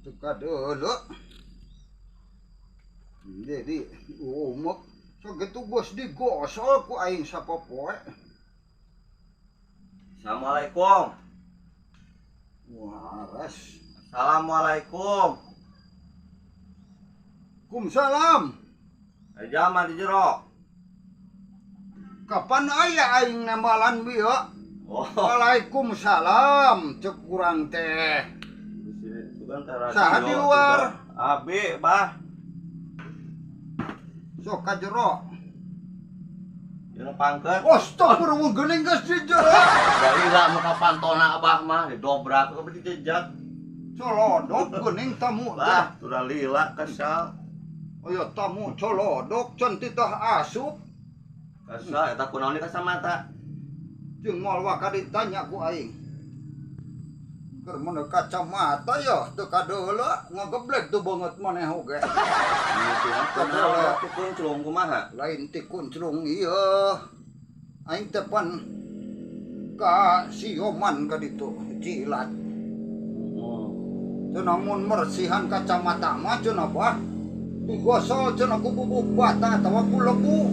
Teu kadeuleu. Jadi umek sakitu geus digosol ku aing sapopoe. Assalamualaikum. Waras. Assalamualaikum. Kumsalam. Aya di jero. Kapan aya aing nembalan bieu? Oh. Waalaikumsalam cek kurang teh. Saha di luar? Abi, bah. Sok ka jero. Jeung pangkeun. Astagfirullah geuning geus di jero. Balila muka pantona abah mah didobrak ke dijejak. Colodok geuning tamu teh. Bah, tuh lila kesal. Aya tamu colodok can titah asup. Kesal eta kunaon di kacamata? Jeung moal waka ditanya ku aing. Keur mun kacamata ya teu kadeuleu ngageblek tuh banget maneh oge. Kunaon ti kunclung kumaha? Lain ti kunclung ieu. Aing teh pan ka sioman ka ditu jilat. Cenah mun mersihan kacamata mah cenah bah digosol cenah ku bubuk bata atawa ku lebu.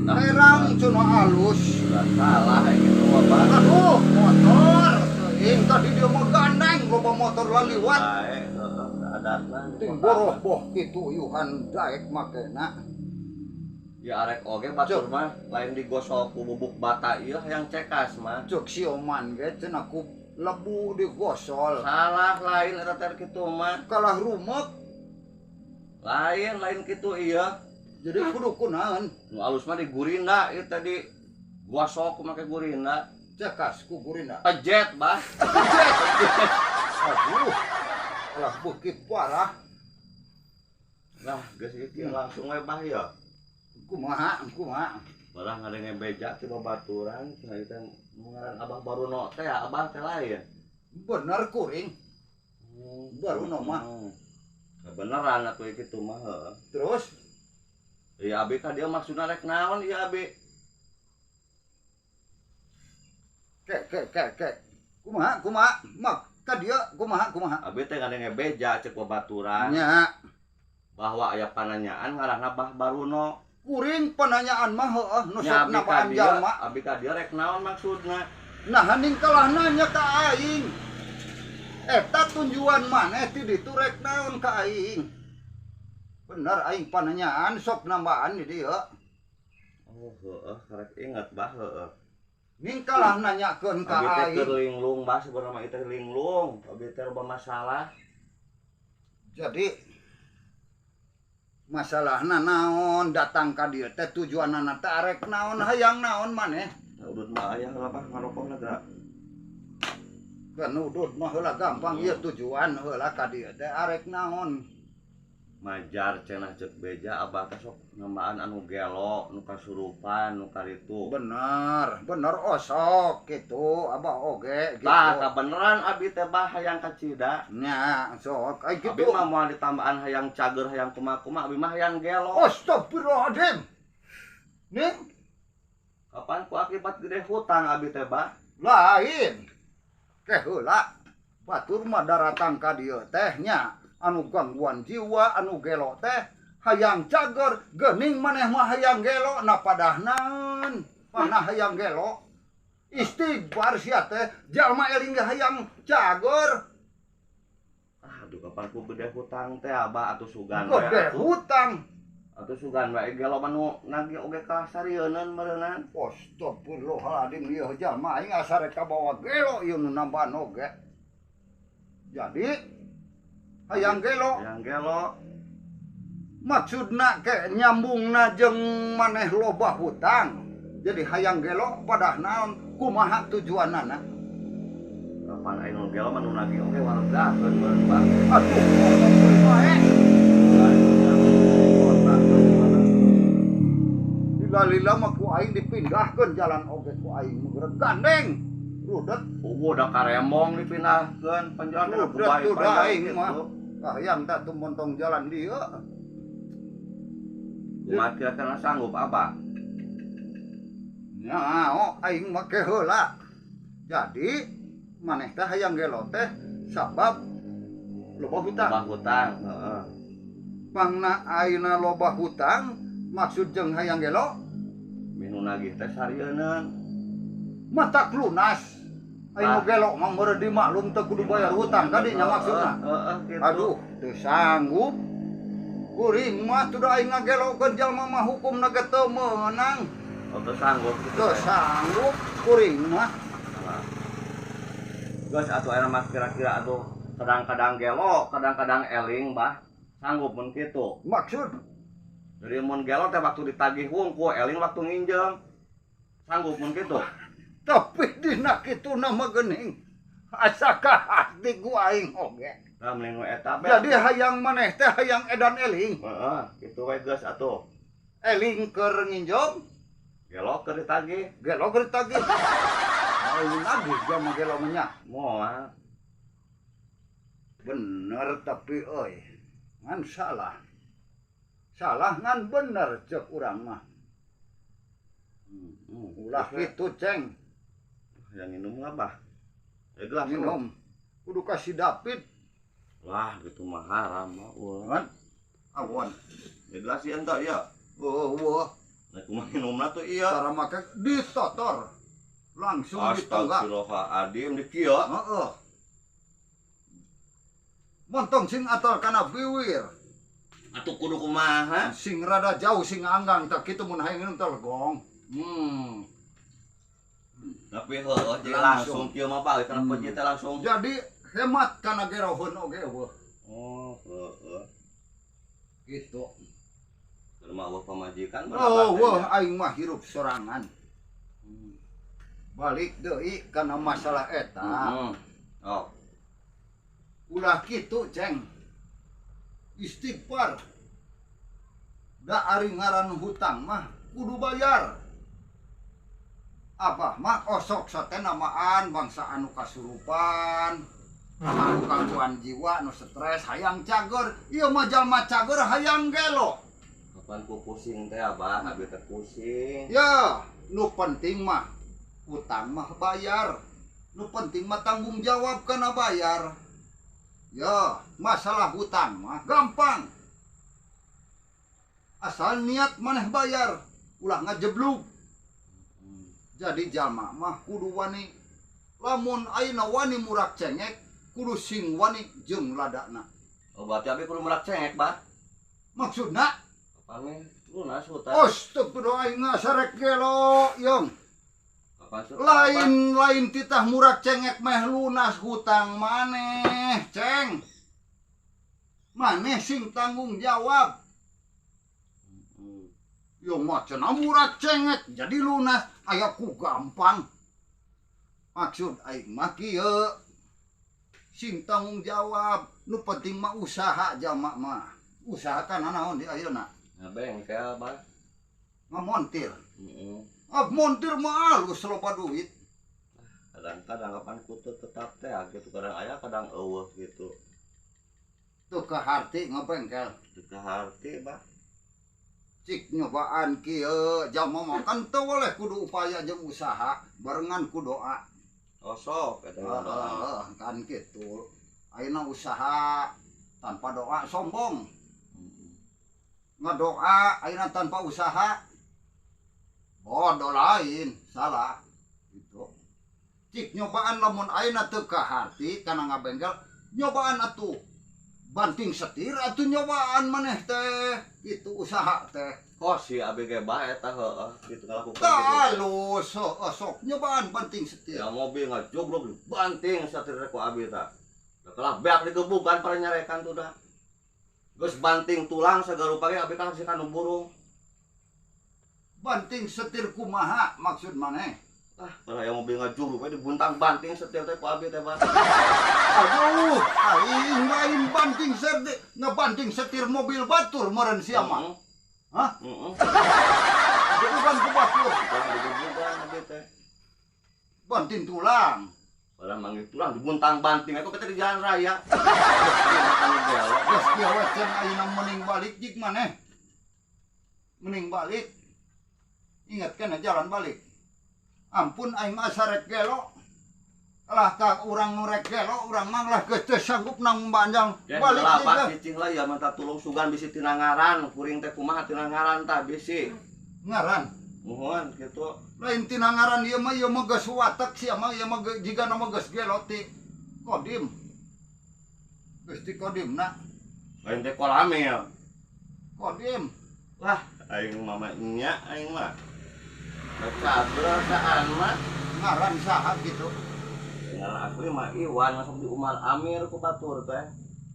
Herang cenah alus. Salah gitu apa? Aduh, motor. Teuing tadi dia mah gandeng loba motor laliwat. Bae, heeh, adatna. Ting boroh-boh kitu yuhan daek makena. Ya arek oge batur mah lain digosol ku bubuk bata ieu hayang cekas mah. Cek sioman ge cenah ku lebu digosol. Salah lain eta teh kitu mah. Kalah rumek. Lain lain kitu ieu. Jadi kudu kunaon? Nu alus mah di gurinda ieu tadi gosok ku make gurinda. Cekas ku gurinda. Pejet bah. Pejet. Aduh. Alah beuki parah. Nah, geus ieu langsung we bah ya. Kumaha, kumaha. Barang ngadenge beja ti babaturan cenah ieu teh ngaran Abah Baruno teh ya, Abah teh lain. Bener kuring. Baruno mah. Kebeneran atuh kitu mah heuh. Terus iya abi ka dia maksudna rek naon ieu abi? Ke ke ke ke. Kumaha kumaha mak ka dieu kumaha kumaha. Abi teh ngadenge beja cek babaturan. Nya. Bahwa aya pananyaan ngarahna Bah Baruno. Kuring pananyaan mah heueuh nu sok nambaan jalma. Abi ka dieu rek naon maksudna? Nah haning kalah nanya ka aing. Eta tujuan maneh ti ditu rek naon ka aing? Bener aing pananyaan sok nambaan di dieu. Oh heueuh karek inget bah heueuh. Ning kalah nanyakeun ka aing. Abi teh keur linglung bah sebenarnya mah teh linglung, abi teh loba masalah. Jadi masalahna naon datang ka dieu teh tujuanana teh arek naon hayang naon maneh? Udut mah aya heula bah ngarokokna geura. Kan udut mah heula gampang ieu tujuan heula ka dieu teh arek naon. Majar cenah cek beja abah teh sok nambaan anu gelo, nu kasurupan, nu karitu. Bener, bener osok kitu abah oge gitu. Tah kabeneran abi teh bah hayang kacida. Nya sok ai kitu. Abi mah moal ditambaan hayang cager hayang kumaha-kumaha, abi mah hayang gelo. Astagfirullahaladzim. Ning kapan ku akibat gede hutang abi teh bah? Lain. Ke heula batur mah daratang ka dieu teh nya. Anu gangguan jiwa, anu gelo teh hayang cager, geuning maneh mah hayang gelo na padahnaeun, mana hayang gelo. Istighfar sia teh, jalma eling ge hayang cager. Aduh kapan ku gede hutang teh abah atuh sugan we. Gede hutang. Atuh sugan we gelo mah nu nagih oge kasarieuneunan meureunnan. Astagfirullahaladzim ieu jalma aing asa rek kabawa gelo ieu nu nambahan oge. Jadi hayang gelo. Hayang gelo. Maksudna ke nyambungna jeung maneh loba hutang. Jadi hayang gelo padah naon kumaha tujuanana? Kapan aing nu gelo mah nu nagih oge wargakeun meureun bah. Aduh, ngomong bae. Lila-lila mah ku aing dipindahkeun jalan oge ku aing meureun gandeng. Rudet. Ugu da karembong dipindahkeun panjalan ku bae aing mah. Hayang tak tuh montong jalan dia. Kumaha kira-kira sanggup abah? Nya, oh aing make heula. Jadi maneh teh hayang gelo teh sabab Loba hutang. Loba hutang, heeh. Pangna ayeuna loba hutang maksud jeung hayang gelo? Minu nagih teh sarieun. Matak lunas. Ayo Ah. gelo mah meureun dimaklum teu kudu bayar hutang kadinya maksudna. Heeh, gitu. Aduh, teu sanggup. Kuring mah tuh aing ngagelokeun jalma mah hukumna ge teu meunang. Oh, teu sanggup gitu. Teu sanggup kuring mah. Geus atuh ayeuna mah kira-kira atuh kadang-kadang gelo, kadang-kadang eling, Bah. Sanggup mun kitu. Maksud? Jadi mun gelo teh waktu ditagih wungkul, eling waktu nginjeum. Sanggup mun kitu. Tapi dina kitu nama geuning. Asa kahati ku aing oge. Tah mending nu eta be. Jadi hayang maneh teh hayang edan eling. Heeh, kitu we geus atuh. Eling keur nginjeum, gelo keur ditagih. Gelo keur ditagih. Aing nagih jalma gelo mah nya. Moal. Bener tapi euy. Ngan salah. Salah ngan bener cek urang mah. Ulah kitu, Ceng. Yang minum lah, Bah. Ya gelas minum. Kudu kasih David. Wah, gitu mah haram mah. Wah. Kan? Awon. Ya gelas ieu entah iya. Oh, wah. Nah, kumaha minumna tuh iya. Cara make ditotor. Langsung ditenggak. Astagfirullahaladzim di kieu. Heeh. Montong sing atal kana biwir. Atuh kudu kumaha? Sing rada jauh sing anggang tak kitu mun hayang minum teh legong. Tapi heueuh jadi langsung kieu mah balik kana peji teh langsung. Jadi hemat kana geroheun oge eueuh. Oh, heeh. Gitu. Keur mah eueuh pamajikan. Oh, wah aing mah hirup sorangan. Balik deui kana masalah eta. Oh. Ulah kitu, Ceng. Istighfar. Da ari ngaran hutang mah kudu bayar. Abah mah osok sate namaan bangsa anu kasurupan, anu gangguan jiwa, anu stres, hayang cager. Ieu mah jalma cager hayang gelo. Kapan ku pusing teh Abah, abi teh pusing. Ya, nu penting mah utang mah bayar. Nu penting mah tanggung jawab kana bayar. Ya, masalah hutang mah gampang. Asal niat maneh bayar, ulah ngajeblug. Jadi jalma mah kudu wani. Lamun ayeuna wani murak cengek, kudu sing wani jeung ladana. Oh, berarti abi kudu murak cengek, Bah. Maksudna? Kapan nih lunas hutang? Astagfirullah aing ngasarek gelo, yeung. Kapan Lain lain titah murak cengek meh lunas hutang maneh, Ceng. Maneh sing tanggung jawab. Yo mah cenah murak cengek jadi lunas aya ku gampang. Maksud aing mah kieu. Sing tanggung jawab, nu penting mah usaha jalma mah. Usaha kan naon di ayeuna? Ngabengkel, Bah. Ngamontir. Heeh. Ah, montir mah alus loba duit. Kadang-kadang kapan kutu tetap teh gitu, kadang aya kadang eueuh gitu. Teu kaharti ngabengkel. Teu kaharti, Bah. Cik nyobaan kieu jalma mah kan teu boleh kudu upaya jeung usaha barengan ku doa. Oh sok eta mah doa. Heeh, kan kitu. Ayeuna usaha tanpa doa sombong. Ngadoa ayeuna tanpa usaha bodoh lain, salah gitu. Cik nyobaan lamun ayeuna teu kaharti kana ngabengkel, nyobaan atuh banting setir atuh nyobaan maneh teh itu usaha teh. Kos si abi ge bae eta heueuh kitu ngalakukeun Tah kitu. alus heueuh sok nyobaan banting setir. Ya mobil ngajoglog banting setir ku abi tah. Da kalah beak digebukan para nyarekan tuh dah. Geus banting tulang sagarupa ge abi kan si kanu burung. Banting setir kumaha maksud maneh? Ah, para yang mobil ngajoglog we dibuntang banting setir teh ku abi teh, Pak. Aduh, aing lain banting setir, ngebanting setir mobil batur meureun sia mah. Hah? Heeh. Digebukan ku batur. Digebukan abi teh. Banting tulang. Padahal manggil tulang dibuntang banting aku kita di jalan raya. Geus kieu we cenah ayeuna mending balik jik maneh. Mending balik. Ingat kana jalan balik. Ampun aing mah sarek gelo. Alah ka urang nu rek gelo, urang mah lah geus teu sanggup nang panjang. Ya, balik lah, deui Pak, teh. Cicing lah ya minta tulung sugan bisi tina ngaran, kuring teh kumaha tina ngaran tah bisi. Ngaran. Muhun kitu. Lain tina ngaran ieu mah geus watek sia mah, ieu mah jigana mah geus gelo ti kodim. Geus ti kodimna. Lain teh kolamil. Kodim. Wah, aing mama nya aing mah. Cager saan mah. Ngaran saha gitu? Ngaran asli mah Iwan, masuk di Umar Amir ku batur teh.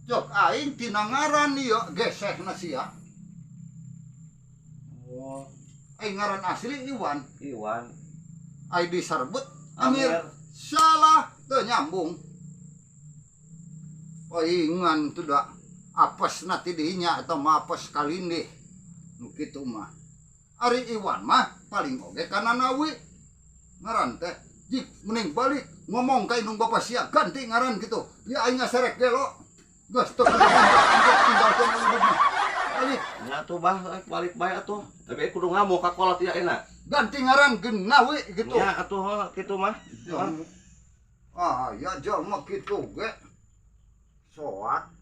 Cok aing tina ngaran ieu gesehna sia. Oh, Aing ngaran asli Iwan, Iwan. Aing disarbut Amir. Amir. Salah, teu nyambung. Paingan tuh da apes na ti dinya atau mah apes kalindih. Nu kitu mah. Ari Iwan mah paling oge kana nawi. Ngaran teh jik mending balik ngomong ka indung bapa sia ganti ngaran gitu. Ya aing ngaserek gelo. Geus teu tinggalkeun hidup mah. Balik. Nya tuh bah, balik bae atuh. Tapi kudu ngamuk ka kolot ya enak. Ganti ngaran genawi gitu. Nya atuh heuh, kitu mah. Ya. Ah, ya jelema kitu ge. Soak.